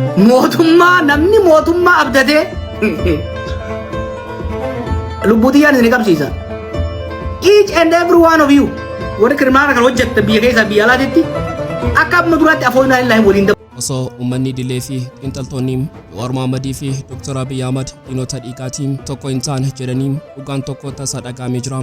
Mootummaa namni mootummaa abdatee lubbuu tiyyaan isin qabsiisa. Each and every one of you warri kirmaana kan hojjettan biyya keessaa biyya alaatitti akka amma duraatti afoon illaahi waliin Osoo uummanni idilee fi xiinxaltoonni Jawaar Mohammadii fi Dr. Abiy Ahmad diinota dhiigaatiin tokko hin taane jedhanii dhugaan tokko tasa dhagahamee jira.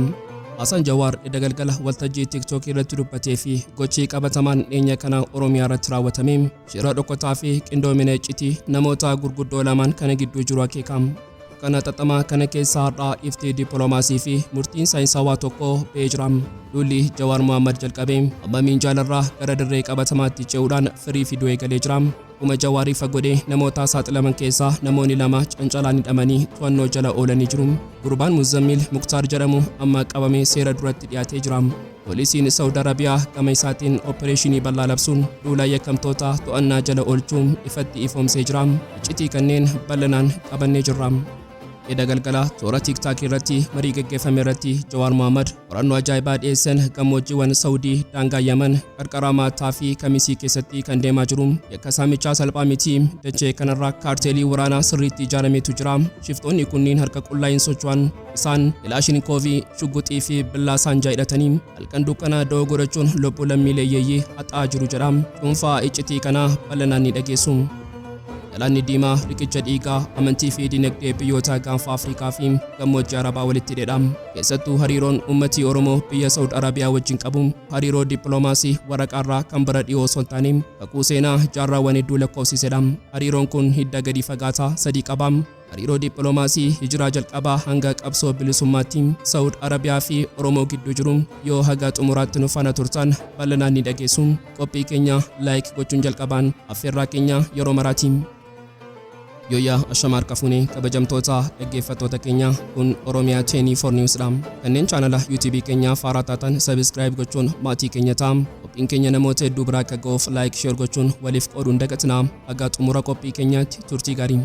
Haasaan Jawaar edda galgala waltajjii TikTok irratti dubbatee fi gochi qabatamaan dhiyeenya kana Oromiyaa irratti raawwatame shira dhokotaa fi qindoomina iccitii namoota gurguddoo lamaan kana gidduu jiru akeeka. Kana xaxamaa kana keessa har'aa ifti dippiloomaasii fi murtiin saayinsawaa tokko ba'ee jira. Duulli Jawaar Mohammad jalqabe amma minjaalarraa gara dirree qabatamaatti ce'uudhaan firii fiduu eegalee jira. Akkuma Jawaar ifa godhe namoota saaxilaman keessaa namoonni lama cancalaan hidhamanii to'annoo jala oolanii jiru. Gurbaan Muzammil Muktaar jedhamu amma qabamee seera duratti dhiyaatee jira. Poolisiin Saawud Arabiyaa gama isaatiin opereeshinii bal'aa labsuun duula yakkamtoota to'annaa jala oolchuu ifatti ifoomsee jira. Iccitii kanneen bal'inaan qabannee jirra. Eda galgala toora TikTok irratti marii geggeeffame irratti Jawaar Mohammad qorannoo ajaa'ibaa dhiyeessan gammoojjiiwwan Saawudii daangaa Yaman qarqara Maataa fi Kamisii keessatti kan deemaa jiru yakka saamichaa salphaa miti. Dachee kanarra kaarteelii waraanaa sirriitti ijaarametu jira. Shiftoonni kunniin harka qullaa hin socho'an. Isaan kilaashinikoovii, shugguxii fi billaa saanjaa hidhatanii halkan dukkana da'oo godhachuun lubbuu lammiilee hiyyeeyyii haxaa'aa jiru jedha. Cuunfaa iccitii kanaa bal'inaan ni dhageessu. Galaanni Diimaa riqicha dhiigaa, amantii fi dinagdee biyyoota gaanfa Afrikaa fi gammoojjii Arabaa walitti hidhedha. Keessattuu hariiroon ummati Oromoo biyya Saawud Arabiyaa wajjin qabu hariiroo dippiloomaasii waraqaarraa kan bara dhiyoo osoo hin taane kakuu seenaa jaarraawwan hedduu lakkoofsisedha. Hariiroon kun hidda gadi fagaataa sadii qaba. Hariiroo dippiloomaasii hijiraa jalqabaa hanga qabsoo bilisummaatti Saawud Arabiyaa fi Oromoo gidduu jiru yoo haga xumuraatti nu faana turtan bal'inaan ni dhageessu. Qophii keenya like gochuun jalqabaan affeerraa keenya yeroo maraati. Yooyyaa ashama harka fuunee kabajamtoota dhaggeeffattoota keenya, kun Oromiyaa 24 News dha. Kanneen chaanala YouTube keenya faaraa taatan subscribe gochuun maatii keenya ta'a. Qophiin keenya namoota hedduu biraa akka ga'uuf like, share gochuun waliif qooduun dagatinaa. Haga xumura qophii keenyaatti turtii gaarii.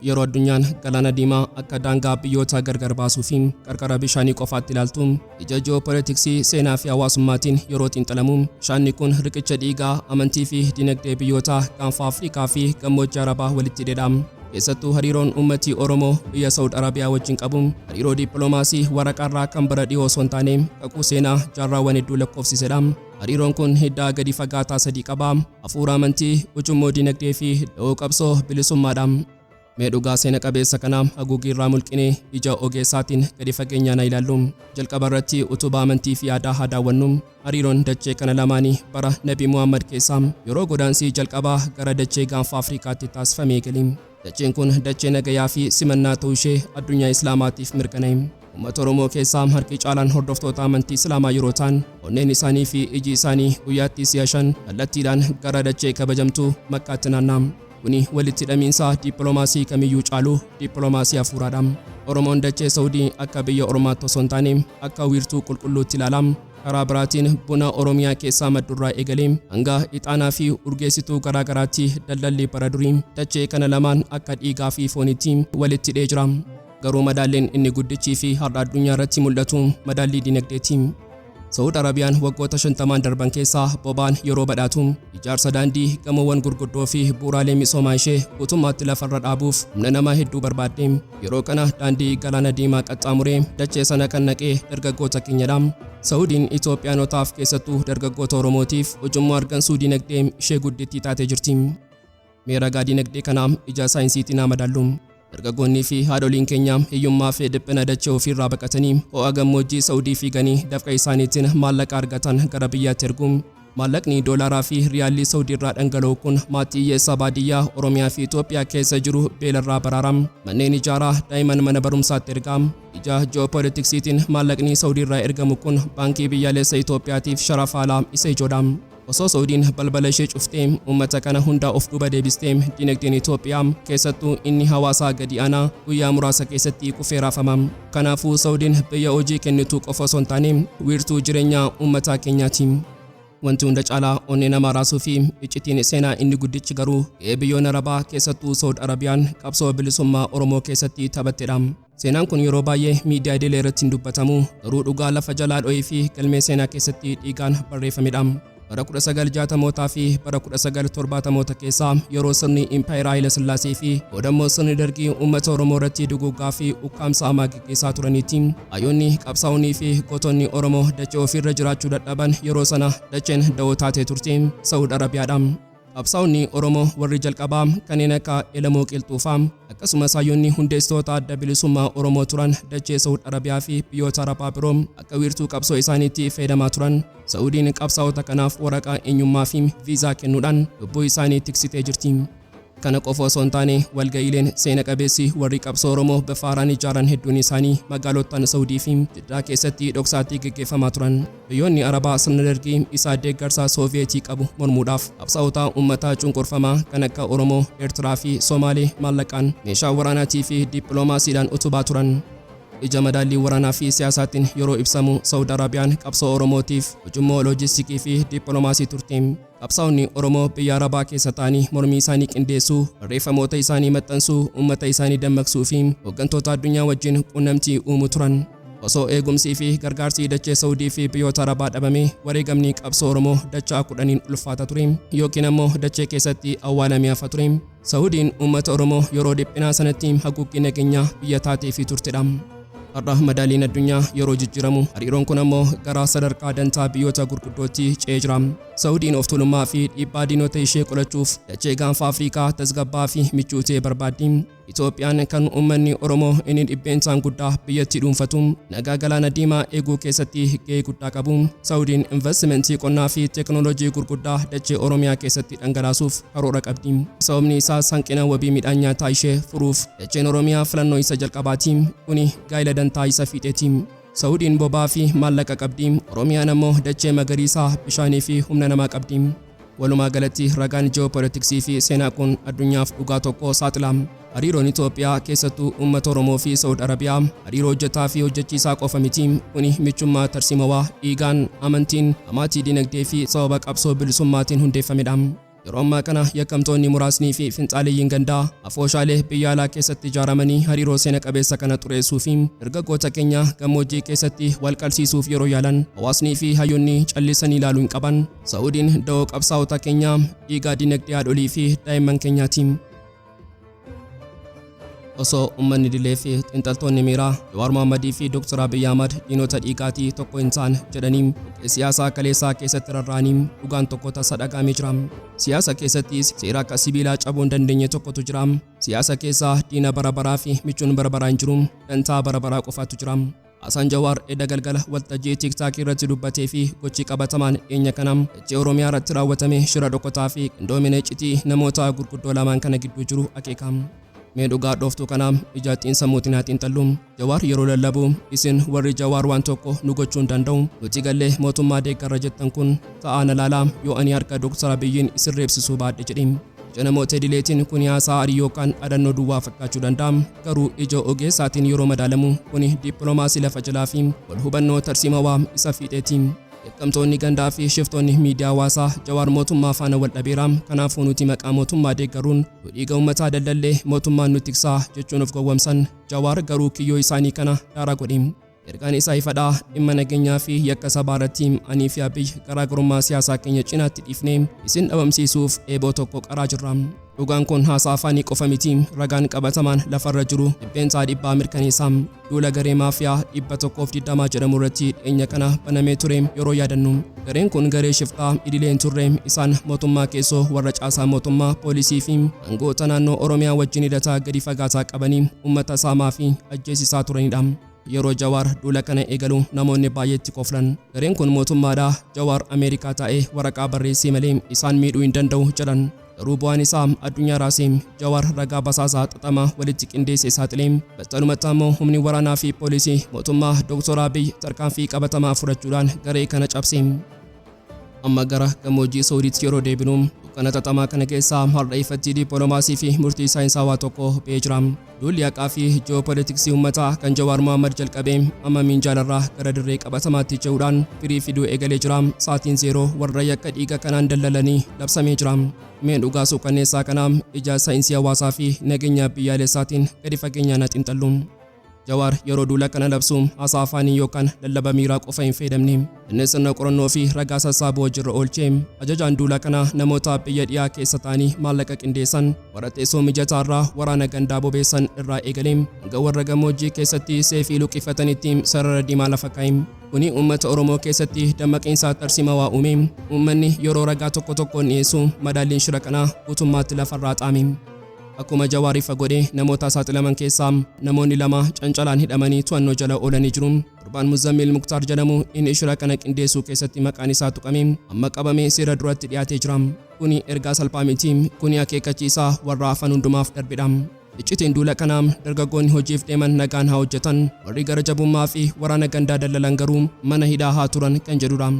Yeroo addunyaan galaana diimaa akka daangaa biyyoota gargar baasuu fi qarqara bishaanii qofaatti ilaaltu, ija ji'oopolitiksii, seenaa fi hawaasummaatiin yeroo xiinxalamu, bishaanni kun riqicha dhiigaa, amantii fi dinagdee biyyoota gaanfa Afrikaa fi gammoojjii Arabaa walitti hidhedha. Keessattuu hariiroon uummati Oromoo biyya Saawud Arabiyaa wajjin qabu hariiroo dippiloomaasii waraqaarraa kan bara dhiyoo osoo hin taane kakuu seenaa jaarraawwan hedduu lakkoofsisedha. Hariiroon kun hiddaa gadi fagaataa sadii qaba. Hafuura amantii, ujummoo dinagdee fi da'oo qabsoo bilisummaadha. Mee dhugaa seena qabeessa kana haguuggii irraa mulqinee ija ogeessaatiin gadi fageenyaan haa ilaallu. Jalqaba irratti utubaa amantii fi aadaa haa daawwannu. Hariiroon dachee kana lamaanii bara Nabi Muhammad keessa yeroo godaansii jalqabaa gara dachee gaanfa Afrikaatti taasifame eegale. Dacheen kun dachee nagayaa fi simannaa ta'uu ishee addunyaa Islaamaatiif mirkana'e. Uummata Oromoo keessaa harki caalaan hordoftoota amantii Islaamaa yeroo ta'an, onneen isaanii fi iji isaanii guyyaatti si'a shan kallattiidhaan gara dachee kabajamtuu Makkaatti naanna'a. Kuni walitti hidhamiinsa dippiloomaasii kamiyyuu caalu dippiloomaasii hafuuraadha. Oromoon dachee Saawudii akka biyya ormaatti osoo hin taane akka wiirtuu qulqulluutti ilaala. Karaa biraatiin buna Oromiyaa keessaa maddurraa eegalee hanga ixaanaa fi urgeessituu garaa garaatti daldalli bara durii dachee kana lamaan akka dhiigaa fi foonitti walitti hidhee jira. Garuu madaalliin inni guddichii fi har'a addunyaa irratti mul'atu madaallii dinagdeeti. Saawud Arabiyaan waggoota 50n darban keessaa boba'aan yeroo badhaatu ijaarsa daandii, gamoowwan gurguddoo fi bu'uuraalee misoomaa ishee guutummaatti lafarra dhaabuuf humna namaa hedduu barbaadde. Yeroo kana daandii galaana diimaa qaxxaamuree dachee sana kan naqee dargaggoota keenyadha. Saawudiin Itoophiyaanotaaf, keessattuu dargaggoota Oromootiif, ujummoo argansuu dinagdee ishee guddittii taatee jirti. Mee ragaa dinagdee kanaa ija saayinsiitiin haa madaallu. Dargaggoonnii fi haadholiin keenya hiyyummaa fi dhiphina dachee ofiirraa baqatanii ho'a gammoojjii Saawudii fiiganii dafqa isaaniitiin maallaqa argatan gara biyyaatti ergu. Maallaqni doolaaraa fi riyaalli Saawudiirraa dhangala'u kun maatii hiyyeessa baadiyyaa Oromiyaa fi Itoophiyaa keessa jiru beelarraa baraara. Manneen ijaaraa, daa'imman mana barumsaatti ergaa. Ija ji'oopolitiksiitiin maallaqni Saawudiirraa ergamu kun baankii biyyaalessa Itoophiyaatiif sharafa alaa isa ijoodha. Osoo Saawudiin balbala ishee cuftee uummata kana hunda of duuba deebistee, dinagdeen Itoophiyaa, keessattuu inni hawaasaa gadi aanaa, guyyaa muraasa keessatti kufee raafama. Kanaafuu Saawudiin biyya hojii kennitu qofa osoo hin taane wiirtuu jireenyaa uummataa keenyaati. Wanti hunda caalaa onnee namaa raasuu fi iccitiin seenaa inni guddichi garuu ga'ee biyyoonni Arabaa, keessattuu Saawud Arabiyaan, qabsoo bilisummaa Oromoo keessatti taphattedha. Seenaan kun yeroo baay'ee miidiyaa idilee irratti hin dubbatamu, garuu dhugaa lafa jalaa dho'ee fi galmee seenaa keessatti dhiigaan barreeffamedha. Bara 1960mootaa fi bara 1970moota keessaa, yeroo sirni Impaayera Haayila Sillaasee fi boodammoo sirni Dargii uummata Oromoo irratti duguuggaa fi ukkaamsa hamaa gaggeessaa turaniitti, hayyoonni, qabsaa'onnii fi gootonni Oromoo dachee ofiirra jiraachuu dadhaban. Yeroo sana dacheen da'oo taatee turte Saawud Arabiyaadha. Qabsaa'onni Oromoo warri jalqabaa kanneen akka Elemoo Qilxuufaa, akkasumas hayyoonni hundeessitoota Adda Bilisummaa Oromoo turan, dachee Saawud Arabiyaa fi biyyoota Arabaa biroo akka wiirtuu qabsoo isaaniitti fayyadamaa turan. Saa'udiin qabsaa'ota kanaaf waraqaa eenyummaa fi viizaa kennuudhaan lubbuu isaanii tiksitee jirti. Kana qofa osoo hin taane, walga'iileen seena qabeessi warri qabsoo Oromoo bifa haaraan ijaaran hedduun isaanii magaalottan Saudii fi Jiddaa keessatti dhoksaatti geggeeffamaa turan. Biyyoonni Arabaa sirna Dargii isa deeggarsa Sooviyeetii qabu mormuudhaaf qabsaa'ota uummataa cunqurfamaa kan akka Oromoo, Eertiraa fi Somaalee maallaqaan, meeshaa waraanaatii fi dippiloomaasiidhaan utubaa turan. Ija madaallii waraanaa fi siyaasaatiin yeroo ibsamu, Saawud Arabiyaan qabsoo Oromootiif ujummoo loojistikii fi dippiloomaasii turte. Qabsaa'onni Oromoo biyya Arabaa keessa ta'anii mormii isaanii qindeessuu, barreeffamoota isaanii maxxansuu, uummata isaanii dammaqsuu fi hooggantoota addunyaa wajjin quunnamtii uumuu turan. Osoo eegumsii fi gargaarsi dachee Saudii fi biyyoota Arabaa dhabame, wareegamni qabsoo Oromoo dachaa 10n ulfaata ture yookiin ammoo dachee keessatti awwaalamee hafa ture. Saudiin uummata Oromoo yeroo dhiphinaa sanatti haguuggii nageenyaa biyya taatee fi turtedha. Har'a madaaliin addunyaa yeroo jijjiiramu, hariiroon kun ammoo gara sadarkaa dantaa biyyoota gurguddootti ce'ee jira. Saudiin of tuulummaa fi dhiibbaa diinota ishee qolachuuf dachee Gaanfa Afrikaa tasgabbaa fi michuu ta'e barbaaddi. Itoophiyaan, kan uummanni Oromoo inni dhibbeentaan guddaa biyyattii dhuunfatu, nagaa Galaana Diimaa eeguu keessatti ga'ee guddaa qabu. Saudiin investimentii qonnaa fi teekinooloojii gurguddaa dachee Oromiyaa keessatti dhangalaasuuf karoora qabdi. Sababni isaas hanqina wabii midhaan nyaataa ishee furuuf dacheen Oromiyaa filannoo isa jalqabaati. Kuni gaa'ila dantaa isa fiixeeti. Saudiin boba'aa fi maallaqa qabdi. Oromiyaan ammoo dachee magariisaa, bishaanii fi humna namaa qabdi. Walumaa galatti, ragaan ji'oopolitiksii fi seenaa kun addunyaaf dhugaa tokko saaxila. Hariiroon Itoophiyaa, keessattuu uummata Oromoo fi Saawud Arabiyaa, hariiroo hojjetaa fi hojjechiisaa qofa miti. Kuni michummaa tarsiimawaa dhiigaan, amantiin, hamaatii dinagdee fi sababa qabsoo bilisummaatiin hundeeffamedha. Yeroo ammaa kana yakkamtoonni muraasnii fi finxaaleyyiin gandaa afooshaalee biyya alaa keessatti ijaaramanii hariiroo seena qabeessa kana xureessuu fi dargaggoota keenya gammoojjii keessatti wal qalsiisuuf yeroo yaalan, hawaasnii fi hayyoonni callisanii ilaaluu hin qaban. Saa'udiin da'oo qabsaa'ota keenyaa, dhiigaa, dinagdee haadholii fi daa'imman keenyaati. Osoo uummanni idilee fi xiinxaltoonni miiraa Jawaar Mohammadii fi Dr. Abiy Ahmad diinota dhiigaatii, tokko hin ta'an jedhanii buqqee siyaasaa kaleessaa keessatti rarra'anii, dhugaan tokko tasa dhagaamee jira. Siyaasa keessatti seera akka sibiilaa cabuu hin dandeenye tokkotu jira. Siyaasa keessaa diina bara baraa fi michuun bara baraa hin jiru. Dantaa bara baraa qofaatu jira. Haasaan Jawaar edda galgala waltajjii TikTok irratti dubbatee fi gochi qabatamaan dhiyeenya kana dachee Oromiyaa irratti raawwatame shira dhokotaa fi qindoomina iccitii namoota gurguddoo lamaan kana gidduu jiru akeeka. Mee dhugaa dhooftuu kana ija xiinsammuutiin haa xiinxallu. Jawaar yeroo lallabu, "Isin warri Jawaar waan tokko nu gochuu hin danda'u, nuti gallee mootummaa deeggarra jettan kun, ta'aa na laalaa yoo ani harka Dr. Abiyyiin isin reebsisuu baadhe" jedhe. Ija namoota idileetiin kuni haasaa aarii yookaan dhaadannoo duwwaa fakkaachuu danda'a. Garuu ija ogeessaatiin yeroo madaalamu, kuni dippiloomaasii lafa jalaa fi wal hubannoo tarsiimawaa isa fiixeeti. Yakkamtoonni gandaa fi shiftoonni miidiyaa hawaasaa "Jawaar mootummaa faana wal dhabeera, kanaafuu nuti maqaa mootummaa deeggaruun nu dhiiga uummataa daldallee mootummaan nu tiksaa" jechuun of gowwomsan. Jawaar garuu kiyyoo isaanii kana daaraa godhe. Ergaan isaa ifadha: dhimma nageenyaa fi yakka sabaa irratti anii fi Abiy garaagarummaa siyaasaa keenya cinaatti dhiifnee isin dhabamsiisuuf eeboo tokko qaraa jirra. Dhugaan kun haasaa afaanii qofa miti, ragaan qabatamaan lafarra jiru 100% mirkaneessa. Duula garee maafiyaa 120 jedhamu irratti dhiyeenya kana banamee ture yeroo yaadannu, gareen kun garee shiftaa idilee hin turre. Isaan mootummaa keessoo warra caasaa mootummaa, poolisii fi aangoota naannoo Oromiyaa wajjin hidhata gadi fagaataa qabanii uummata saamaa fi ajjeesisaa turanidha. Yeroo Jawaar duula kana eegalu namoonni baay'eetti koflan. "Gareen kun mootummaadha, Jawaar Ameerikaa taa'ee waraqaa barreessee malee isaan miidhuu hin danda'u" jedhan. Garuu bu'aan isaa addunyaa raase. Jawaar ragaa basaasaa xaxamaa walitti qindeessee saaxile. Battalumatti ammoo humni waraanaa fi poolisii mootummaa Dr. Abiy tarkaanfii qabatamaa fudhachuudhaan garee kana cabse. Amma gara gammoojjii Saudiitti yeroo deebinu, dhugaan Dukkana xaxamaa kana keessaa har'a ifatti dippiloomaasii fi murtii saayinsaawaa tokko ba'ee jira. Duulli haqaa fi ji'oopolitiksii uummataa kan Jawaar Mohaammed jalqabee amma minjaalarraa gara dirree qabatamaatti ce'uudhaan firii fiduu eegalee jira. Sa'aatiin zeeroo warra yakka dhiiga kanaan daldalanii labsamee jira. Mee dhugaa suukanneessaa kanaa ija saayinsii hawaasaa fi nageenya biyyaalessaatiin gadi fageenyaan xiinxallu. Jawaar yeroo duula kana labsu haasaa afaanii yookaan lallaba miiraa qofa hin fayyadamne. Inni sirna qorannoo fi ragaa sassaabuu hojiirra oolchee. Ajajaan duula kana namoota biyya dhiyaa keessa ta'anii maallaqa qindeessan, warra teessoo mijataa irraa waraana gandaa bobeessan irraa eegalee hanga warra gammoojjii keessatti seefii luqqifatanitti sarara diimaa lafa kaa'e. Kuni uummata Oromoo keessatti dammaqiinsa tarsimawaa uume. Uummanni yeroo ragaa tokko tokkoon dhiyeessu madaalliin shira kanaa guutummaatti lafarraa xaame. Akkuma Jawaar ifa godhe, namoota saaxilaman keessaa namoonni lama cancalaan hidhamanii to'annoo jala oolanii jiru. Gurbaan Muzammil Muktaar jedhamu inni shira kana qindeessuu keessatti maqaan isaa tuqame amma qabamee seera duratti dhiyaatee jira. Kuni ergaa salphaa miti. Kuni akeekkachiisaa warra hafan hundumaaf darbedha. Iccitiin duula kanaa, dargaggoonni hojiif deeman nagaan haa hojjetan, warri gara jabummaa fi waraana gandaa dallalan garuu mana hidhaa haa turan kan jedhudha.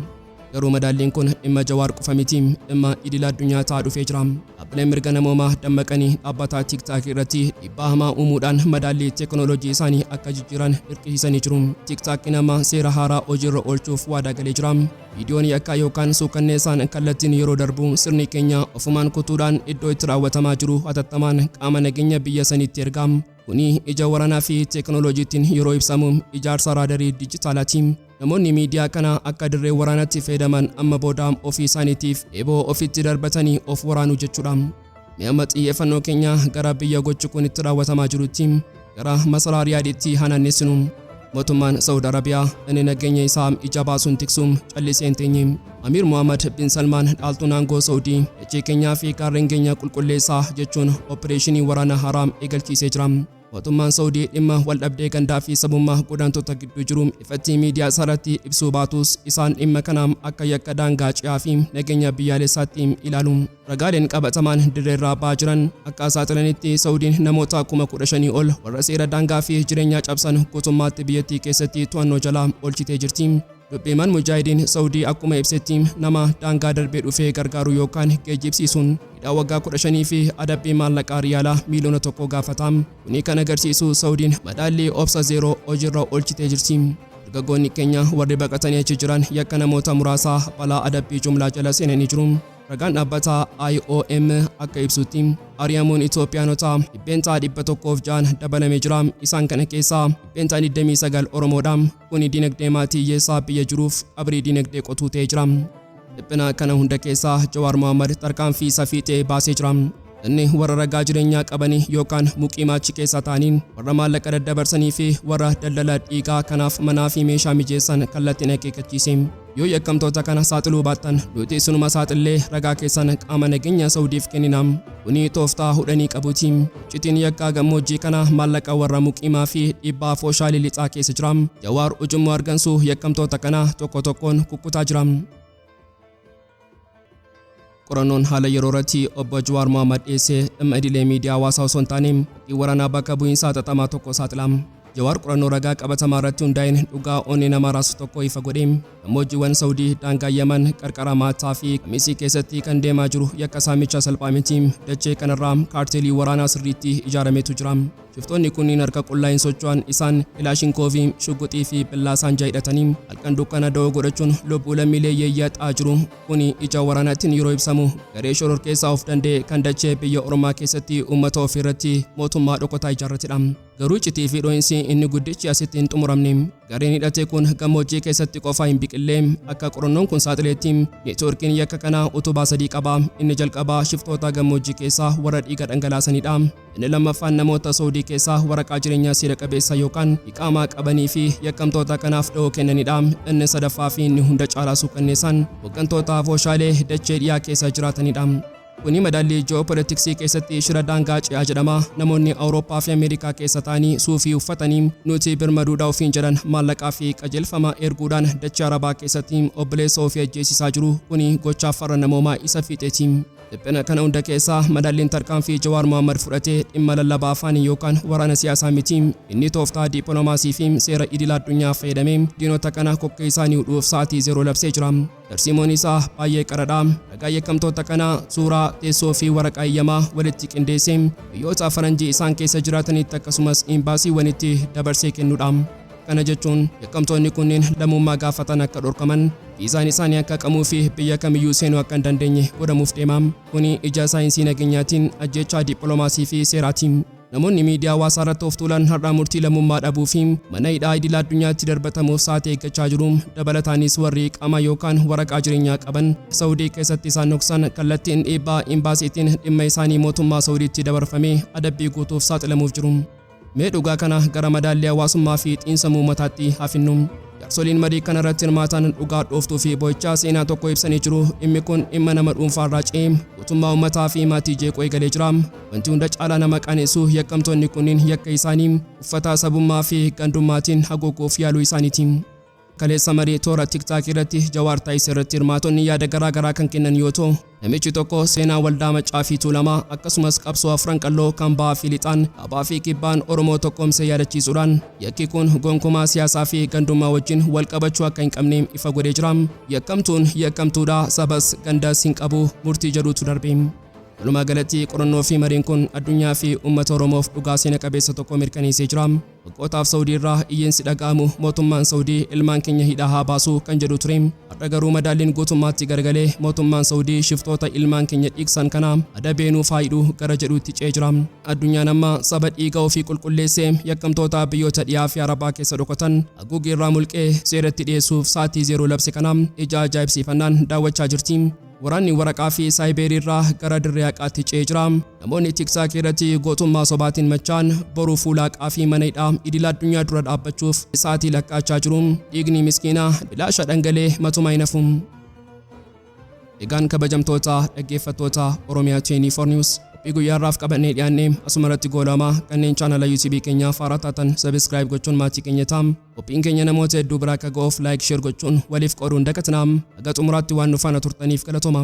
Garuu madaalliin kun dhimma Jawaar qofa miti, dhimma idila addunyaa ta'aa dhufee jira. Dhaabbileen mirga namoomaa dammaqanii dhaabbata TikTok irratti dhiibbaa hamaa uumuudhaan madaallii teekinooloojii isaanii akka jijjiiran dirqisiisanii jiru. TikTok amma seera haaraa hojiirra oolchuuf waadaa galee jira. Viidiyoon yakkaa yookaan suukanneessaan kallattiin yeroo darbu, sirni keenya ofumaan kutuudhaan iddoo itti raawwatamaa jiru hatattamaan qaama nageenya biyya saniitti erga. Kuni ija waraanaa fi teekinooloojiitiin yeroo ibsamu ijaarsa raadarii dijitaalaati. Namoonni miidiyaa kana akka dirree waraanaatti fayyadaman amma booda ofii isaaniitiif eeboo ofitti darbatanii of waraanuu jechuudha. Mee amma xiyyeeffannoo keenya gara biyya gochi kun itti raawwatamaa jirutti, gara masaraa Riyaaditti haa naannessinu. Mootummaan Saawud Arabiyaa inni nageenya isaa ija baasuun tiksu callisee hin teenye. Amiir Muhammad bin Salmaan, dhaaltuun aangoo Saudii, dachee keenyaa fi gaarreen keenya qulqulleessaa jechuun opereeshinii waraana haaraa eegalchiisee jira. Mootummaan Saudii dhimma waldhabdee gandaa fi sabummaa godaantota gidduu jiru ifatti miidiyaa isaarratti ibsuu baatus, isaan dhimma kana akka yakka daangaa ce'aa fi nageenya biyyaalessaatti ilaalu. Ragaaleen qabatamaan dirreerraa ba'aa jiran akka saaxilanitti, Saudiin namoota 15,000 ol warra seera daangaa fi jireenyaa cabsan guutummaatti biyyattii keessatti to'annoo jalaa oolchitee jirti. Dubbiimaan Mujaahidiin Saudii akkuma ibsetti, nama daangaa darbee dhufee gargaaru yookaan geejjibsiisuun hidhaa waggaa 15 fi adabbii maallaqaa riyaalaa 1 miiliyoona gaafata. Kuni kan agarsiisu Saudiin madaallii obsa zeeroo hojiirra oolchitee jirti. Dargaggoonni keenya warri baqatanii achi jiran yakka namoota muraasaa balaa adabbii jumlaa jala seenanii jiru. Ragaan dhaabbataa IOM akka ibsutti, ari'amuun Itoophiyaanotaa 106% dabalamee jira. Isaan kana keessaa 29% Oromoodha. Kuni dinagdee maatii hiyyeessaa biyya jiruuf qabrii dinagdee qotuu ta'ee jira. Dhiphina kana hunda keessaa Jawaar Mohammad tarkaanfii isa fiixee baasee jira. Inni warra ragaa jireenyaa qabanii yookaan muqiimaa achi keessa ta'anii, warra maallaqa daddabarsanii fi warra daldala dhiigaa kanaaf manaa fi meeshaa mijeessan kallattiin akeekkachiise. Yoo yakkamtoota kana saaxiluu baattan, nuti isinuma saaxillee ragaa keessan qaama nageenya Saudiif kennina. Kuni tooftaa hudhanii qabuuti. Citiin yakkaa gammoojjii kana maallaqa warra muqiimaa fi dhiibbaa fooshaalii lixaa keessa jira. Jawaar ujummoo argansuu yakkamtoota kana tokko tokkoon kukkutaa jira. Qorannoon haala yeroo irratti obbo Jawaar Mohammad dhiyeessee dhimma idilee miidiyaa hawaasaa osoo hin taane fakkii waraanaa bakka bu'iinsaa xaxamaa tokko saaxila. Jawaar qorannoo ragaa qabatamaa irratti hundaa'een dhugaa onnee nama raasu tokko ifa godhe. Gammoojjiiwwan Saudii daangaa Yaman qarqara Maataa fi Kamisii keessatti kan deemaa jiru yakka saamichaa salphaa miti. Dachee kanarraa kaarteelii waraanaa sirriitti ijaarametu jira. Shiftoonni kunniin harka qullaa hin socho'an. Isaan kilaashinkoovii, shugguxii fi billaa saanjaa hidhatanii halkan dukkana da'oo godhachuun lubbuu lammiilee yeeyyaxaa jiru. Kuni ija waraanaatiin yeroo ibsamu garee shororkeessaa of danda'e kan dachee biyya ormaa keessatti uummata ofii irratti mootummaa dhokotaa ijaarratedha. Garuu iccitii fi dho'iinsi inni guddichi asitti hin xumuramne. Gareen hidhate kun gammoojjii keessatti qofa hin biqillee. Akka qorannoon kun saaxileetti, neetwoorkiin yakka kanaa utubaa sadii qaba. Inni jalqabaa shiftoota gammoojjii keessaa warra dhiiga dhangalaasanidha. Inni lammaffaan namoota Saudii keessaa waraqaa jireenyaa seera qabeessa yookaan iqaamaa qabanii fi yakkamtoota kanaaf da'oo kennanidha. Inni sadaffaa fi inni hunda caalaa suukanneessaan hooggantoota fooshaalee dachee dhiyaa keessa jiraatanidha. Kuni madaallii ji'oopolitiksii keessatti shira daangaa ce'aa jedhama. Namoonni Awurooppaa fi Ameerikaa keessa ta'anii suufii uffatanii nuti birmaduudha ofiin jedhan maallaqaa fi qajeelfama erguudhaan dachee Arabaa keessatti obboleessa ofii ajjeesisaa jiru. Kuni gochaa farra namoomaa isa fiixeeti. Dhiphina kana hunda keessaa madaalliin tarkaanfii Jawaar Mohammad fudhatee dhimma lallabaa afaanii yookaan waraana siyaasaa miti. Inni tooftaa dippiloomaasii fi seera idil addunyaa fayyadamee diinota kana kokkee isaanii hudhuuf sa'aatii zeeroo labsee jira. Tarsiimoon isaa baay'ee qaradha. Ragaa yakkamtoota kanaa suuraa, teessoo fi waraqaa eeyyamaa walitti qindeessee biyyoota faranjii isaan keessa jiraatanitti akkasumas imbaasiiwwanitti dabarsee kennuudha. Kana jechuun yakkamtoonni kunneen lammummaa gaafatan akka dhorkaman, viizaan isaanii akka haqamuu fi biyya kamiyyuu seenuu akka hin dandeenye godhamuuf deema. Kuni ija saayinsii nageenyaatiin ajjeechaa dippiloomaasii fi seeraati. Namoonni miidiyaa hawaasaa irratti of tuulan har'a murtii lammummaa dhabuu fi mana hidhaa idil addunyaatti darbatamuuf sa'aatii eeggachaa jiru. Dabalataanis warri iqaamaa yookaan waraqaa jireenyaa qaban Saudii keessatti isaan dhoksan kallattiin dhiibbaa imbaasiitiin dhimma isaanii mootummaa Saudiitti dabarfamee adabbii guutuuf saaxilamuuf jiru. Mee dhugaa kana gara madaallii hawaasummaa fi xiinsammuu uummataatti haa finnu. Jaarsoliin marii kana irratti hirmaatan dhugaa dhooftuu fi boo'ichaa seenaa tokko ibsanii jiru. Dhimmi kun dhimma nama dhuunfaa irraa ce'ee guutummaa uummataa fi maatii jeequu eegalee jira. Wanti hunda caalaa nama qaanessu yakkamtoonni kunniin yakka isaanii uffata sabummaa fi gandummaatiin haguuguuf yaaluu isaaniiti. Kaleessa marii toora TikTok irratti Jawaar taasise irratti hirmaatonni yaada garaa garaa kan kennan yoo ta'u, namichi tokko seenaa waldaa Maccaa fi Tuulamaa akkasumas qabsoo Afran Qalloo kan Bahaa fi Lixaan, Kaabaa fi Kibbaan Oromoo tokkoomse yaadachiisuudhaan yakki kun gonkumaa siyaasaa fi gandummaa wajjin wal qabachuu akka hin qabne ifa godhee jira. Yakkamtuun yakkamtuudha, sabas gandas hin qabu murtii jedhutu darbe. Walumaa galatti qorannoo fi mariin kun addunyaa fi uummata Oromoof dhugaa seena qabeessa tokko mirkaneessee jira. Waggootaaf Saudii irraa iyyiinsi dhaga'amu mootummaan Saudii ilmaan keenya hidhaa haa baasu kan jedhu ture. Har'a garuu madaalliin guutummaatti garagalee mootummaan Saudii shiftoota ilmaan keenya dhiigsan kana adabee nuuf haa hidhu gara jedhuutti ce'ee jira. Addunyaan amma saba dhiiga ofii qulqulleessee yakkamtoota biyyoota dhiyaa fi Arabaa keessa dhokatan haguuggii irraa mulqee seeratti dhiyeessuuf sa'aatii zeeroo labse kana ija ajaa'ibsiifannaan daawwachaa jirti. Waraanni waraqaa fi saayibeerii irraa gara dirree haqaatti ce'ee jira. Namoonni TikTok irratti gootummaa sobaatiin machaan boru fuula haqaa fi mana hidhaa idil addunyaa dura dhaabbachuuf sa'aatii lakkaa'achaa jiru. Dhiigni miskiinaa bilaasha dhangalee matumaa hin hafu. Egaan kabajamtoota dhaggeeffattoota Oromiyaa 24 News, qophii guyyaa har'aaf qabannee dhiyaanne asuma irratti goolama. Kanneen chaanala YouTube keenyaaf haaraa taatan subscribe gochuun maatii keenya ta'a. Qophiin keenya namoota hedduu bira akka ga'uuf like, share gochuun waliif qooduun dagatinaa. Haga xumuraatti waan nu faana turtaniif galatooma.